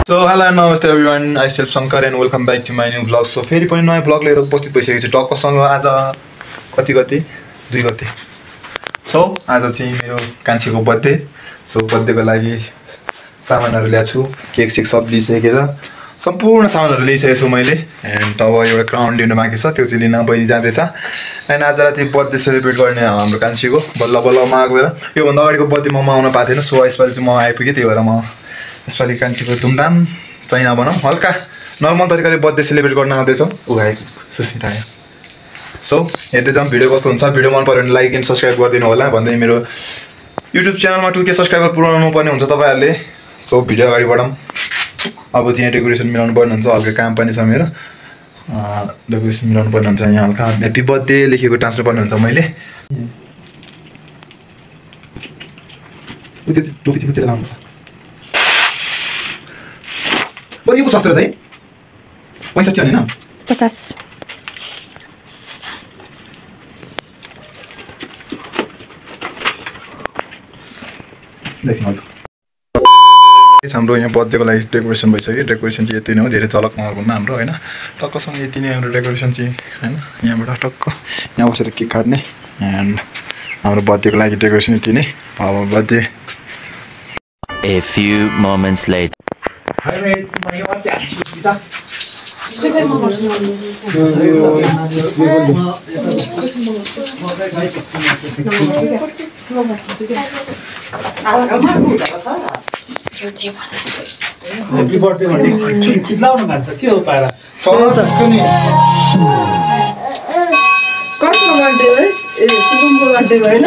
So hello and namaste everyone, I self Shankar and welcome back to my new vlog. So फेरि पनि नयाँ vlog लिएर उपस्थित भइसकेको छु टक्कसँग आज कति 2 गते. So आज चाहिँ मेरो कान्छीको बर्थडे. So बर्थडेको लागि सामानहरु ल्याएको छु, केक सेक सब लिइसकेर सम्पूर्ण सामानहरु लिइसकेको छु मैले एन्ड अब एउटा क्राउन लिनु बाँकी छ त्यो चाहिँ लिन बहिनी जाँदैछ. एन्ड आज राति बर्थडे सेलिब्रेट गर्ने हाम्रो कान्छीको बल्ल बल्ल माग भएर यो भन्दा अगाडिको बर्थडे म आउन पाएको थिएन. सो यसपालि चाहिँ म आइपुगे त्यही भएर म यसपालि कान्छीको धुमधाम चाइना बनाऊ हल्का नर्मल तरिकाले बर्थडे सेलिब्रेट गर्न आउँदैछ उगाएको सुस्मिता. सो हेर्दै जाउँ भिडियो कस्तो हुन्छ. भिडियो मन पर्यो भने लाइक एन्ड सब्स्क्राइब गरिदिनु होला भन्दै मेरो युट्युब च्यानलमा 2K सब्स्क्राइबर पुर्याउनु पर्ने हुन्छ तपाईहरुले. सो भिडियो अगाडि बढाउँ. अब चाहिँ डेकोरेसन मिलाउनु पर्ने हुन्छ, हल्का काम पनि छ मेरो. डेकोरेसन मिलाउनु पर्ने हुन्छ. यहाँ हल्का ह्यापी बर्थडे लेखेको टाँच्नु पर्ने हुन्छ मैले. टोपी चाहिँ लाउनु पर्छ. यो को सस्तो चाहिँ 65 हैन 50. हाम्रो यहाँ बर्थडेको लागि डेकोरेसन भइसक्यो. डेकोरेसन चाहिँ यति नै हो, धेरै चलक नगर्नु हाम्रो हैन. टक्कसँग यति नै हाम्रो डेकोरेसन चाहिँ हैन. यहाँबाट टक्क यहाँ बसेर केक काट्ने एन्ड हाम्रो बर्थडेको लागि डेकोरेसन यति नै. अब birthday A few moments later. Happy birthday भन्ने चिल्लाउनु भन्छ के हो पारा चला त्यसको नि कसको बर्थडे हो ए शुभमको बर्थडे भयो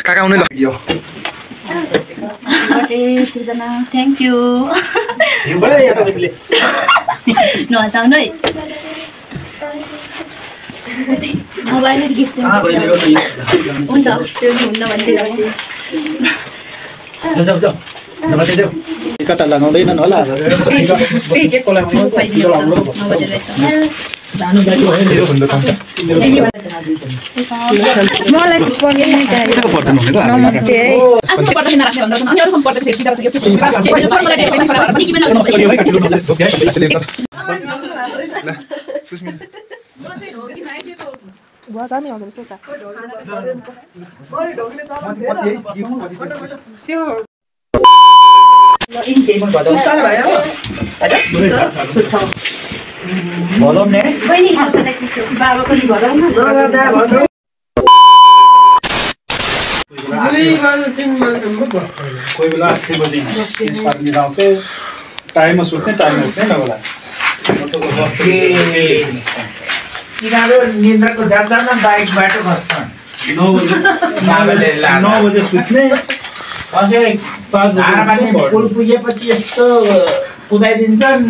काका आउनै लाग्यो. Thank you. नहसाउनु है. मोबाइल गिफ्ट हुन्छ त्यो हुन्न भन्दै जाऊ नभए देऊ कता लगाउँदैनन् होला के हेरो भन्दा कम मलाई नमस्ते है कोही बेला 8 बजे निस्किएर आउँछ टाइममा सुत्ने टाइममा उठ्ने नगला तिनीहरू निन्द्राको जाँदामा बाइक बाटो खस्छन् 9 बजे सुत्ने कसै 5 बजे पुल पुगेपछि यस्तो कुदाइदिन्छन्